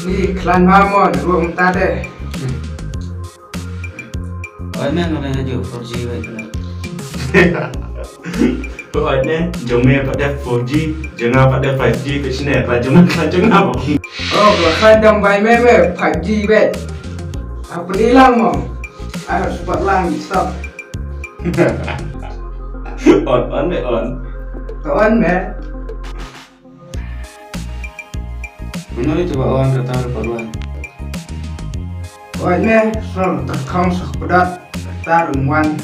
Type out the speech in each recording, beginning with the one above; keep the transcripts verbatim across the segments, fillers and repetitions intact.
Ih, khlaiñ bha mo, ruh mynta te. Oi, men, men, men, jo, four G, wei. Oi, ne, jong me pat dep four G, jong nga pat dep five G, te shine, pat jong nga, pat jong nga mo. Oh, la khlaiñ dang bai me, me, five G, wei. Apa di lang mo? Ai, spot lang, stop. On, on, me, on. On, me. Mano ito ba wan ka tar ba wan? Wan ne, sol ta khong sa kudat tar wan.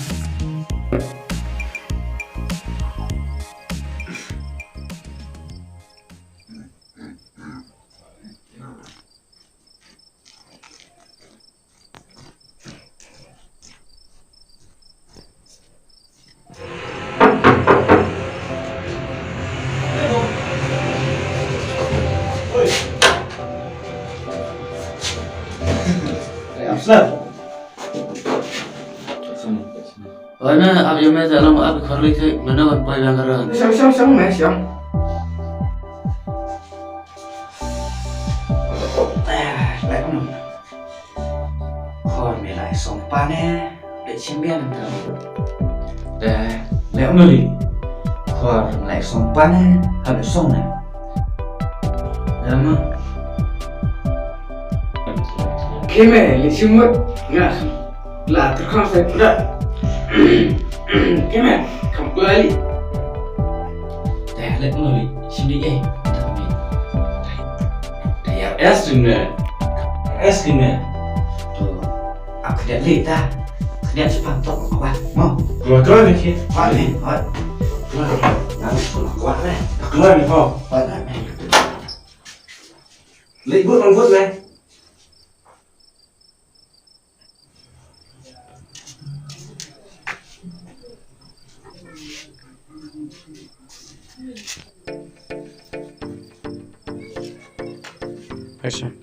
Oi, na, ap ïa me te, alam ap khor li te, mano kan pai bang kara. Siang, siang, siang, me, siang. Eh, leh mo. Khor me la song pan ne, de chim bian ka. De, leh mo li. Khor me la song pan ne, ha de song ne. Leh mo. Keme, li chim mut, nga. La, terkong sa pura. Keme, kam kula li. Te leh mo li, sini eh, tapi. Te ya es ni me. Es ni me. Tu, aku dah li ta. Aku dah sepah tok apa? Mo. Keluar, keluar ni, Ki. Keluar ni, keluar. Keluar ni, keluar ni, ho. Keluar ni, me. Leh but, nang but, me. Action.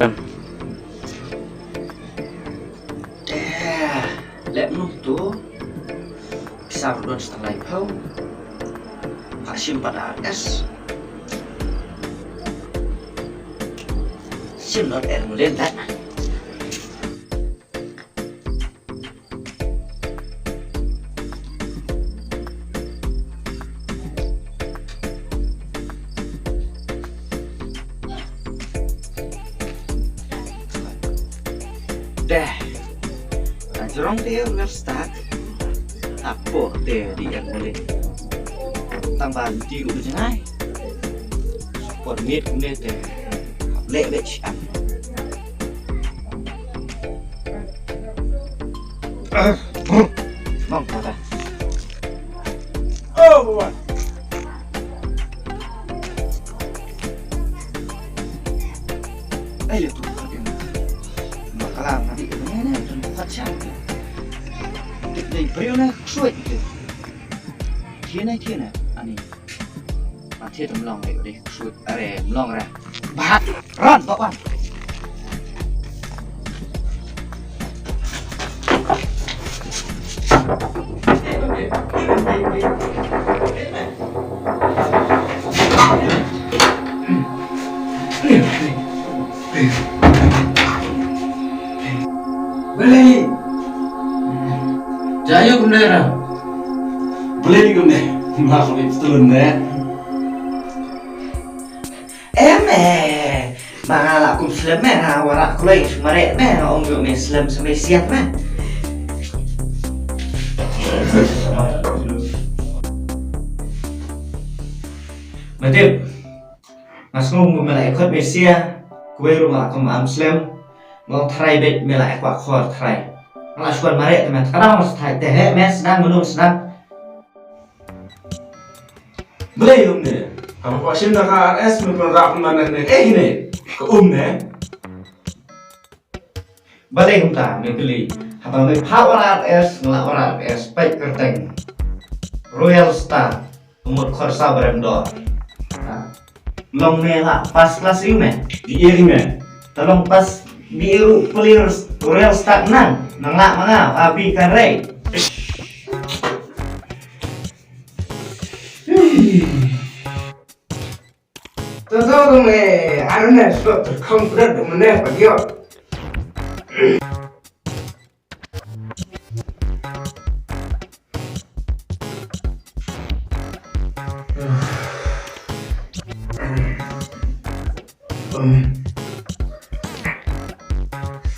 Em. Deh, leh mo tu. Pisa ruh don setang lai phew. Ka shim pat da es. Shim not el mulen da. Deh. Ka jrong te ïa u Nerstak. Apo te di ïa ngulin. Tang ba di u jngai. Por miet kumne te. Leh beh shi am. Mong kata. Oh, Bhuban. Ai le tu ka ken. Ma kala na di ne ne tu ka chan. Dei briew na ksuid. Thied ne thied ne ani. Ma thied ym long ne dei ksuid are ym long re. Bah ran to wan. Balei? Jayu kumne ra. Balei kumne? Ma ko ip tulun ne. Em eh. Ba nga la kum slem me ha wara kloi sumare me ha ong yo me slem sumai siat me. Matip. Nga sngew me la ikot me sia. Kuwe ru ma kum am slem. Ngong trai bet me la ikwa khor trai. Nga la shwan mare te me tadang mas thai te he me snang menung snang. Blei um ne. Haba kwah shim da ka R S me pynrap man ne eh ne. Ka um ne. Balei kumta me kylli. Haba me phah ora R S nga la ora R S peit kyrteng. Royal Star. Mut khorsa barem dor. Long me la pass class yu me. Di eri me. Ta long pass di eru pelir Royal Star nang. Nang la manga abi kan rei. To to to me, ano ne slot terkhong kuda do mene pa dio.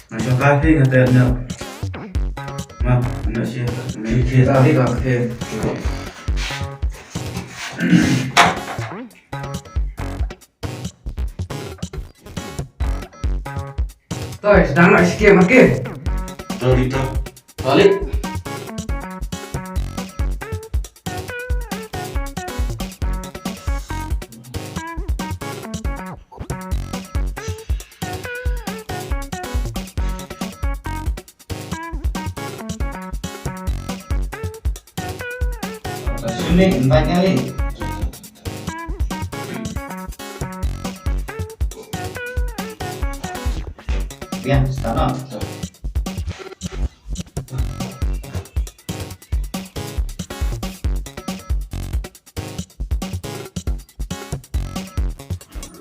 Nga shong kafe nga te nya. Ma, nya shi. Ki ki ta di kafe. Toi, sedang nak sikit makin. Tahu di tahu. Balik. Sini, invite kali. Biang, stand up.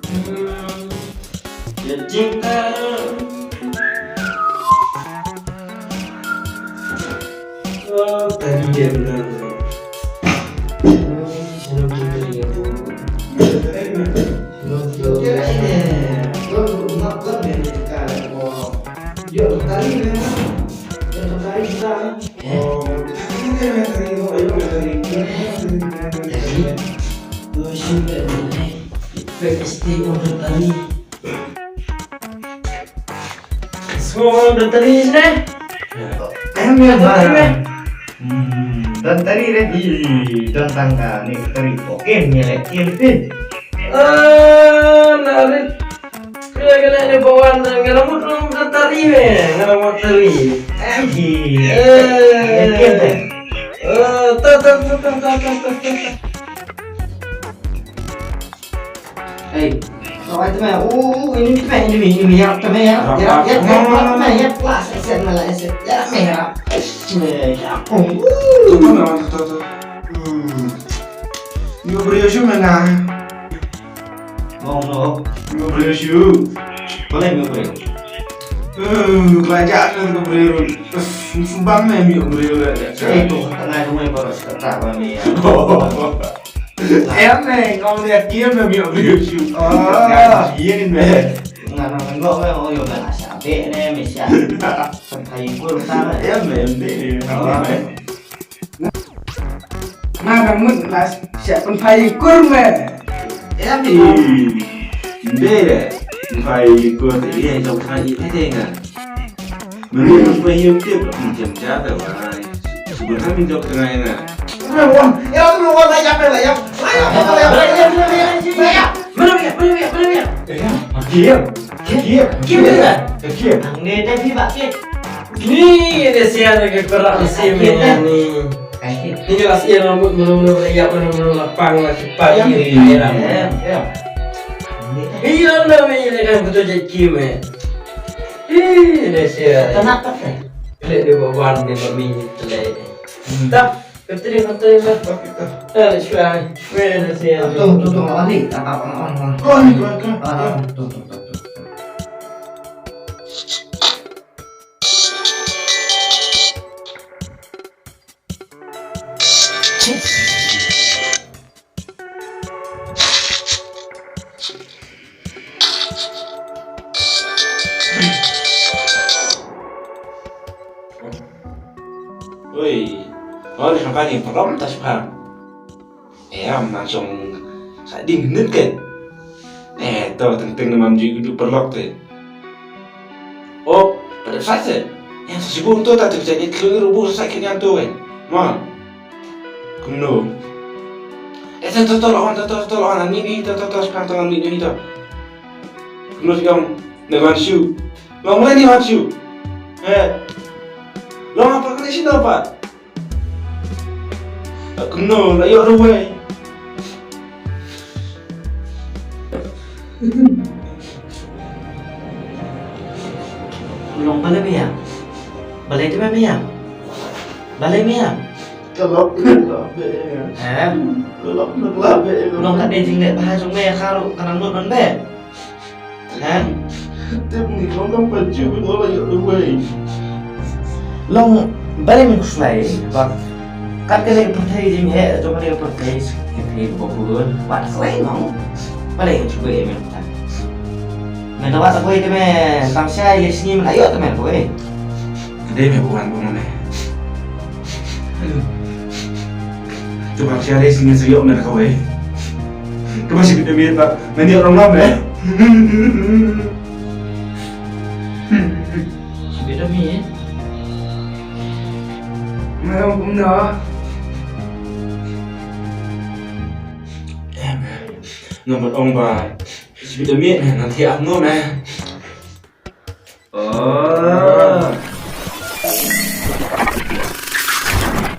Hmm, ya cinta. Oh, tadi dia bilang. Sino kita ni aku? Sino kita? Dia ni. Kau nak kau ni kita. Oh. Dia tadi memang. Dia tadi kita. Oh. Jadi, tu sih tak boleh. Pek S T order tadi. Semua datang ni sini. Em ya, bang. Hmm, dan tadi deh di dan tangka ni tadi. Oke, ni lagi pin. Ah, narit. Kena kena ni bawan dan ngena mut lu datang ni me, ngena mut tadi. Em hi. Eh. Em hi. Eh, ta ta ta ta ta ta ta. Hey, kawai teman. Oh, ini teman, ini, ini, ya, teman, ya. Ya, ya, ya, teman, teman, ya, plus, S S, malah S S. Ya, teman, ya. Aish, ya, oh. Tu, tu, tu, tu, tu. Hmm. Ni beri shu mana? Ngong no. Ni beri shu. Boleh ni beri. Eh, kerajaan ni beri. Sumbang ni ni beri. Eh, tu, tengah tu main baru seketak kami, ya. Em ne, ngong dia kiem na miok riu shu. Ah. Kiem ne. Nga nang ngok me, oh, yo, nga sa be ne, me sa. Sampai kur ta me. Em ne, em ne. Nga nang mut la sa sampai kur me. Em ne. Hm. Hm. Sampai kur te, ye, sampai te nga. Mane ba phi ïa tip, hm, jam ja da wai. Suba ha min jop tngai na. Wan, ïa tu wan, la ïap, la ïap. La ïap, la ïap, la ïap. Mana ïap, mana ïap, mana ïap. Eh, ya, makin. Makin. Makin. Makin. Ang ne ta phi ba kit. Ni ne sia ne ke kerak sia ni. Ni jelas ïa rambut mano-mano la ïap, mano-mano la pang, la kipan. Ïa, ïa, ïa. Ïa, na me ïa kan betul je kim eh. Ih, deh sia. Kenapa teh? Klik dia buat wan dia buat minyak telai. Hmm. Dah, betul betul dah. Okey, dah. Dah, shuai. Weh, deh sia. Tuh, tuh, tuh, balik. Tak apa, apa, apa. Oh, ni, tuh, tuh. Ah, tuh, tuh, tuh, tuh. Oi, oi, sampai ni perom tas paham. Eh, am nang song sa ding nit kan. Eh, to teng teng mam ju du perlok te. Oh, pada fase. Yang sibuk tu tak terjadi keluar rubuh sakit yang tu kan. Ma. Kumno. Eh, to to to lawan, to to to lawan ni ni, to to to sekarang to ni ni to. Kumno sih kamu? Ni Wan Shu. Long ni Wan Shu. Eh. Long apa kena sih dapat? Kumno la ïoh ruwai. Long balei me ïam? Balei te me ïam? Balei me ïam? Ka lok ka lok be. Eh? Long kat dei jingleh bha jong me ka ruh ka nang lut ban beh. Ha? Tip ni long kam pa ju bi ol ïoh duwei. Long balei men khuslai ba kat ka dei pyrthei jingeh jong ka dei pyrthei ki thei ba bun. Ba khuslai long. Balei ka ju beh men. Men da wat boi te men tang shai le sngi men ayo te men boi. Dei me bukan bukan me. Coba shai le sngi sayo me ka boi. Coba sibit me ta men yo rong me. Sibit me. Me rong kum da. Em. Ngam ong ba. Sibit me na thiah ngam eh. Oh.